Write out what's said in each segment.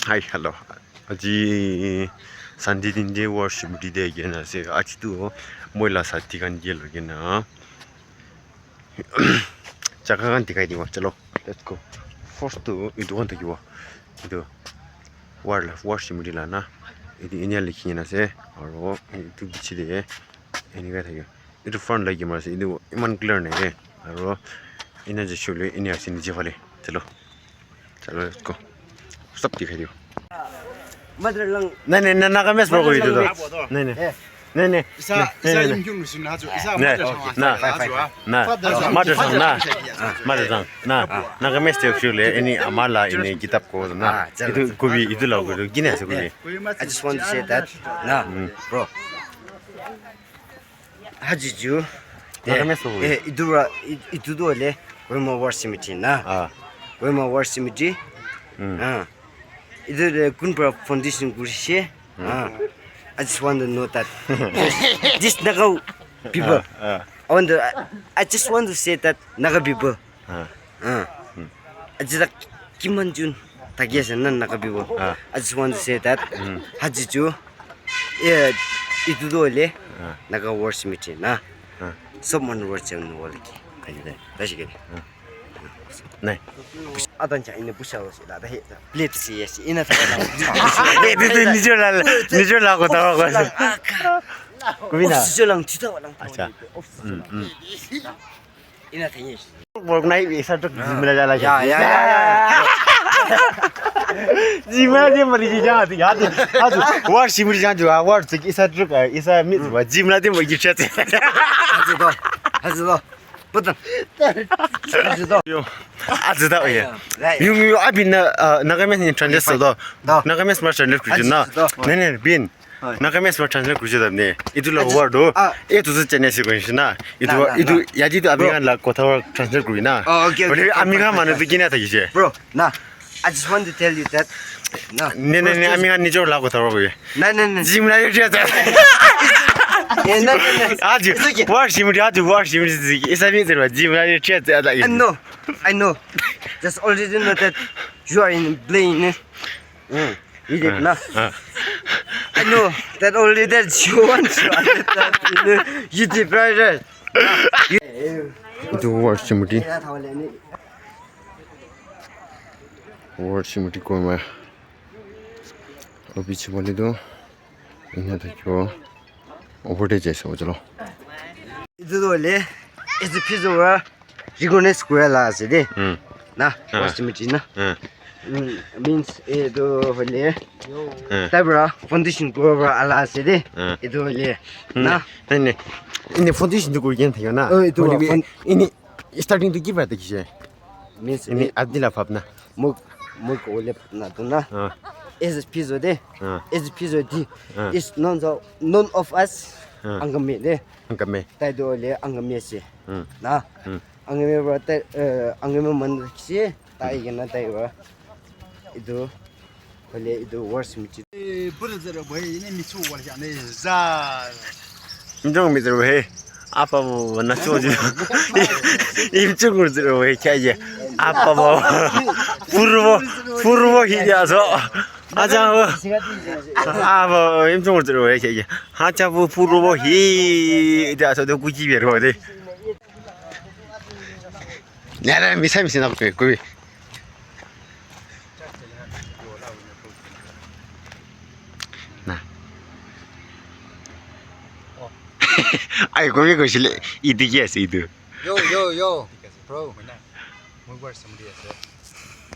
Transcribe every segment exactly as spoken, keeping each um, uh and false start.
Hi, hello. Aji Sunday din de worship di de gena ase. Aji tu moi la sati khan ke loi kena jaga khan dikhai dibo. Chalo, let's go. First tu etu khan thakibo. Etu wildlife worship di la na. Etu enia likhi kena ase. Aro etu bichi de enika thakibo. Etu front light camera ase, etu eman clear nai de. Aro ena jaise koile ena ase niche phale. Chalo. Chalo, let's go. Sob dikhai dibo. Mother lang. Nai, nai, nai, Nagamese para koi etu to. Nai, nai. Eh. Nai, nai. Isa, nai, isa nai, nai. Yimkyung Lusung na jo. Isa nai, mother tongue na. Nai. Father tongue. Mother tongue na. Mother tongue na. Nagamese te actually any amala ini kitab ko na. Ah, chalo. Etu kobi, etu la kobi, gina ase kobi. I just want to say that, na, bro. Haji ju. Nagamese to. Eh, itu ra, i-, itu tu hoile Kohima War Cemetery na. Ah. Kohima War Cemetery. Mm. Ah. Itu de kun pra foundation kurishe. Mm. Ah. I just want to know that. This Naga people. Ah, ah. I want to, I, I just want to say that Naga people. Ah. Ah. Aji tak kiman jun thaki ase na Naga people. Ah. I just want to say that. Mm. Haji ju. Eh, itu tu hoile. Ah. Naga War Cemetery na. Ah. Sob manu war cemetery wala ki. Aji de. Tashi ke. Ah. Nai. Adan cha ina pusa wasi la da he. Plate si yes ina ta. Eh, itu, itu nijo la, nijo la ko ta ko. Kumina. Office lang chita wala. Acha. Mm, mm. Ina thangi. Work nai, isa truk jimla jala. Ya, ya, ya, ya. Jimla je mari ji ja, ya tu, ya tu. War simri ja ju, war tu isa truk, isa mit wa jimla de mo ji chat. Haji do. Haji do. Putan. Haji do. Yo. Azu da oye. Right. Yung yung abin na, ah, Nagamese ni translate so do. Do. Nagamese ma translate ku na. Haji do. Ne ne bin. Nagamese para translate kurise tamne. Itu la word do. Ah. Eh, tu chene se kurise na. Itu, na, na, itu, na. Yadi tu ami khan la kotha para translate kuri na. Oh, okay, okay, okay, ami khan fine, manu fine, tu kina thakise. Bro, na. I just want to tell you that. Na. Ne, ne, ne, ami khan nijor la kotha para koi. Na, na, na. Jim la yadi ta. Eh, na, na, na. Aju, it's okay. War shimri, aju, war shimri. Isa ni terwa, jim la yadi ta. I know, I know. Just already know that you are in playing. Mm. You did not. Ah. I know that only that you want to understand. You did right, right. Itu war simiti. War simiti koma. Obi chimali do. Ina ta kyo. Over de jai sabo chalo. Itu tu hoile, it's a piece of work. Recognize kura la ase de. Hmm. Na, ah, war cemetery na. Ah. Mm, means, eh, etu hoile, ah, tai para foundation kura para ala ase de. Ah. Etu hoile, hmm, na. Nai, nai. Ini foundation tu kuri kena thakibo na. Oh, etu hoile bi fun- ini starting tu kiba thakise? Means, ini eh, adila bhabna. Muk, muk hoile bhabna tu na. Ah. As a piece of de. Ah. As a piece of de. Ah. Is none of, none of us, ah, Angami de. Angami. Tai tu hoile Angami ase. Hmm. Na. Hmm. Angami para tai, eh, Angami manu thakise, tai kena tai para. Etu hoile etu war cemetery. Eh, brother boy, ini michu wal ya ne za. Njong mi zero he. Apa bo na cho ji. Im chu gur zero he kya ye. Apa bo. Purbo, purbo hi ya so. Acha bo. Apa im chu gur zero he kya ye. Acha bo purbo hi ya so de ku ji ber ko de. Nyara misa misa na ko ko. Na. Ai, ko ko sile idi ki ase idu. Yo, yo, yo. Bro.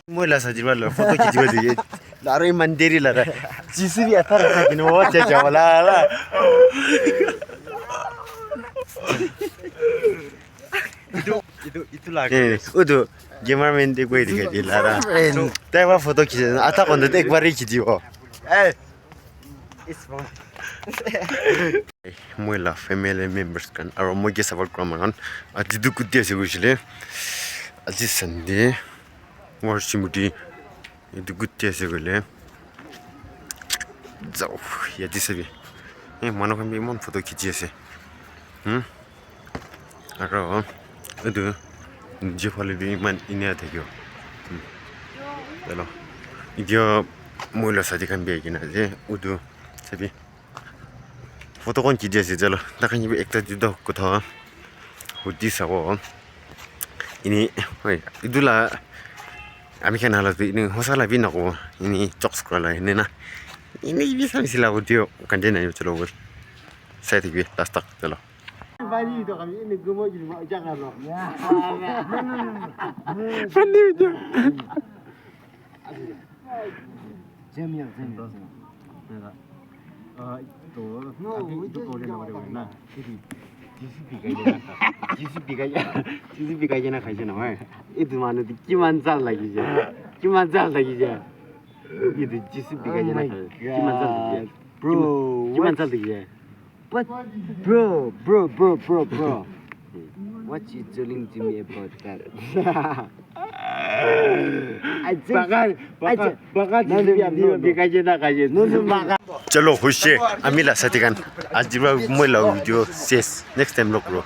Moi la sa jiba lo photo khichibo de. Laro iman deri la ra. Jisi bi athar sa kino wa cha cha wala la. Itu, itu, itu lagi. Eh, udu, cameraman de koi dikhai di lara. Tai wa photo khiche, ata konde ek bar hi khichi ho. Eh. It's wrong. Moi la family members khan, aro moi ke support kura manu khan, aji tu kuti ase koisile. Aji Sunday, war simiti. Etu good day ase koile. Jao, yate sabi. Eh, manu khan bi eman photo khichi ase. Hmm? Aro, etu, niche phale bi eman enia thakibo. Hmm. Hello. Etia, Moi la sadi khan bi ahi kena ase. Utu sabi. Photo kon ki di ase jalo. Takhan bi ekta duita kotha hudi sabo. Ini, hoi, itu la, ami khan hala tu ini hosa la bi nako. Ini jokes kura la ini na. Ini bi sami sila audio kante na yo chalo bol. Sai thik bi, last tak chalo. Funny video. Same here, same here, same here. Nah, itu, itu kau dia nama dia na. Itu J C B kaya na. J C B kaya. J C B kaya na kaya na, wah. Itu manu tu kiman sal lagi je. Kiman sal lagi je. Itu J C B kaya na. Kiman sal lagi je. Bro, kiman sal lagi je. What? Bro, bro, bro, bro, bro. What you telling to me about that? I just, I just, no, no, no, no. Chalo, hoise, ami la sati khan. Aji ba moi la video ses. Next time log kuro.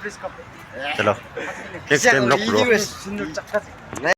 Chalo. Next time log kuro.